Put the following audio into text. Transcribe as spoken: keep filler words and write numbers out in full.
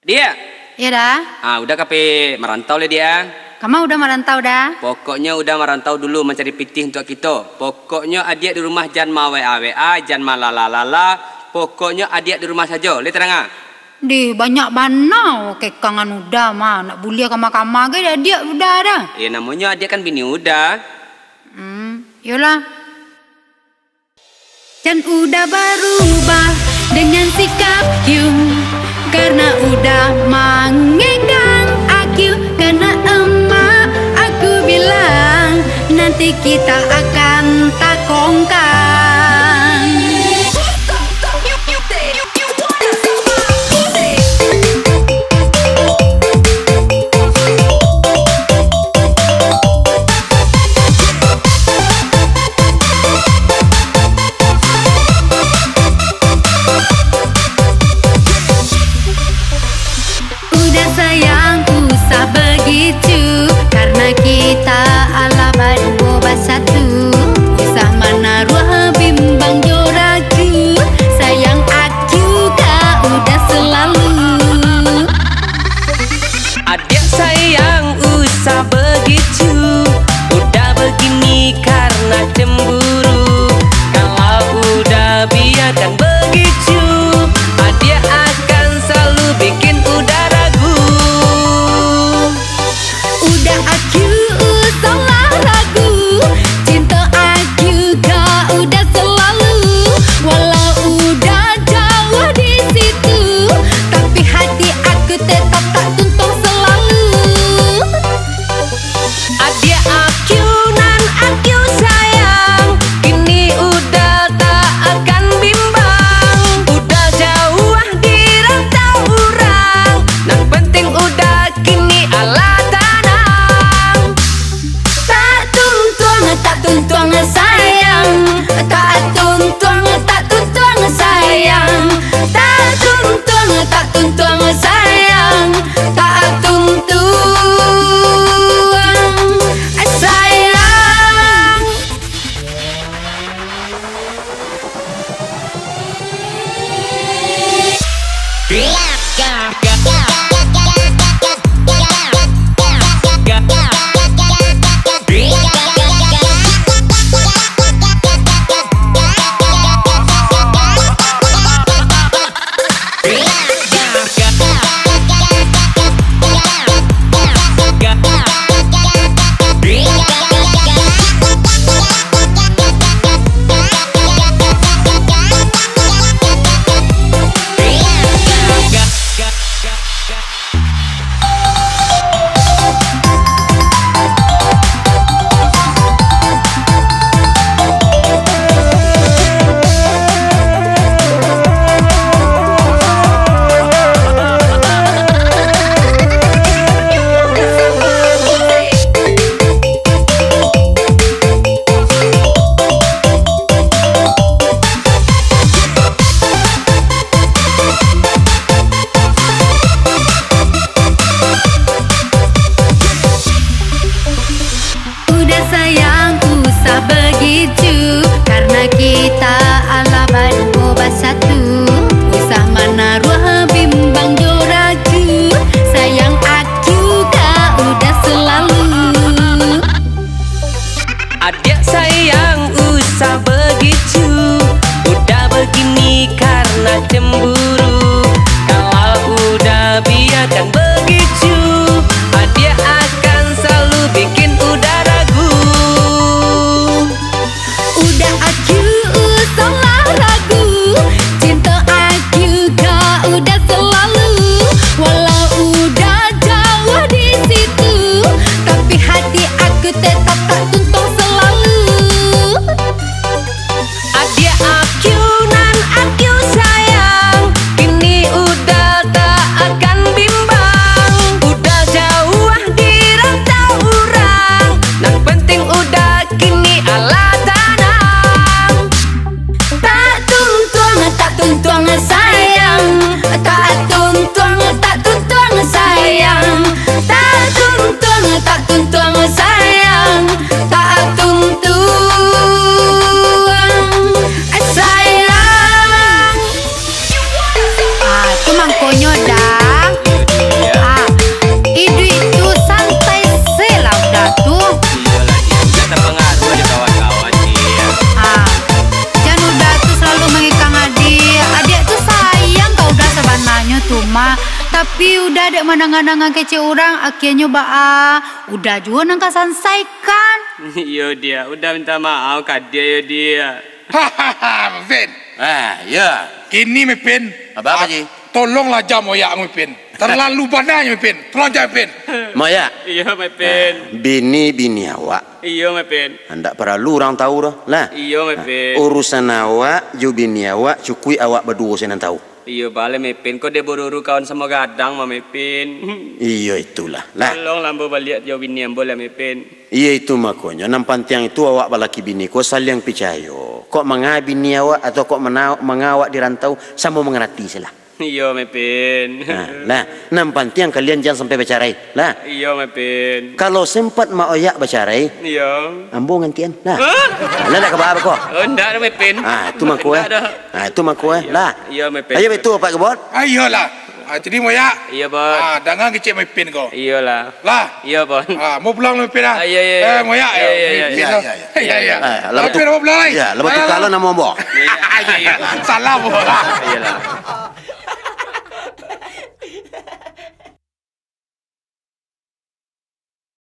Diak! Iyo, Da. Ah, Uda ka pai marantau lai, Diak, ah. Kama Uda marantau, Da? Pokoknyo Uda marantau dulu mancari pitih untuak kito. Pokoknyo adiak di rumah jan ma-W A W A, jan malala-lala. Pokoknyo adiak di rumah sajo. Lai tarang, ah? Dih, banyak bana kekangan Uda mah. Nak buliah kama-kama gai adiak Uda, Da. Iyo, namonyo adiak kan bini Uda. Hmm, iyolah. Can Uda barubah dengan sikap Q, karena Uda mangegang A Q. Karena emak aku bilang, nanti kita akan takongkang. Uda sayang, usah bagitu, karena kita alah baduo basatu. Usah manaruah bimbang jo ragu, sayang aku ka Uda selalu. Adiak sayang, usah bagitu, Uda bagini karena cemburu. Kalau Uda biakan bagitu, adiak akan selalu bikin Uda ragu. Uda aku usahlah ragu, cinto aku ka Uda selalu. Walau Uda jauah di situ, tapi hati aku tetap tak tuntuang selalu. Adiak aku nan aku sayang, kini Uda tak akan bimbang. Uda jauah di rantau urang, nan penting Uda kini alah tanang. Tak tuntuang, tak tuntuang sayang, tak tuntuang, tak tuntuang sayang, tak tuntuang, tak tuntuang sayang, tak tuntuang sayang. Uda sayang, usah bagitu, karena kita alah baduo basatu. Usah manaruah bimbang jo ragu, sayang aku ka Uda selalu. Adiak sayang, usah bagitu, Uda bagini karena cemburu. Kalau Uda biakan bagitu, adiak akan selalu bikin Uda ragu. Uda aku usahlah ragu, cinto aku ka Uda selalu. Walau Uda jauah di situ, tapi hati aku tetap tak tuntuang selalu. Adiak aku nan aku sayang, kini Uda tak akan bimbang. Uda jauah di rantau urang, nan penting Uda kini alah tanang. Tak tuntuang, tak tuntuang sayang, tak tuntuang, tak tuntuang sayang, tak tuntuang, tak tuntuang sayang, tak tuntuang sayang. Ah, tu mangkonyo, Da. Tu mah, tapi Uda dek mandanga-danga kecek urang, akienyo baa, Uda juo nan ka sansaikan. Iyo, Diak. Uda minta maaf ka Diak, yo, Diak. Hahaha, Mepin. Ah, ya. Kini, Mepin. Apa, Pak Ji? Tolonglah jam oyak, Mepin. Terlalu banyak, Mepin. Tolong jam, Mepin. Moyak. Iyo, Mepin. Ah, bini-bini awak. Iyo, Mepin. Ndak paralu urang tahu doh, lah. Iyo, Mepin. Ah, urusan awak jo bini awak, cukuik awak baduo se nan tahu. Iyo, baleh, Mepin. Ko dek buru-buru kawan samo gadang mah, Mepin. Iyo, itulah, lah. Tolonglah ambo baliak jo bini ambo lah, Mepin. Iyo, itu makonyo, nan pantiang itu awak balaki bini ko saliang picayo. Kok manga bini awak atau kok mana-, manga awak di rantau, samo mangarati se lah. Iyo, Mepin. Nah, lah, nan pantiang kalian jan sampai bacarai, lah. Iyo, Mepin. Kalau sempat Mak Oyak bacarai, iyo, ambo ngantian, lah. Hah? Lah, ndak ka baa ko? Oh, ndak doh, Mepin. Ah, itu mangko, eh. Ndak doh. Ah, itu mangko, eh, lah. Iyo, Mepin. Ayo, betul, Pak Kebon? Ayolah. Ah, jadi, Moyak. Iyo, Bon. Ah, danga kecek Mepin ko. Iyolah. Lah. Iyo, Bon. Ah, mau pulang, Mepin, ah? Ah, iyo, iyo, iyo. Eh, Moyak, iyo, iyo, iyo. Mepin, iyo, iyo, iyo. Iyo, iyo. Ah, lah, Mepin, mau pulang, lai? Iyo, lah, betul. Ayolah. Kalau nama, Bon. Iyo, iyo. Salam, Bon. Iyolah.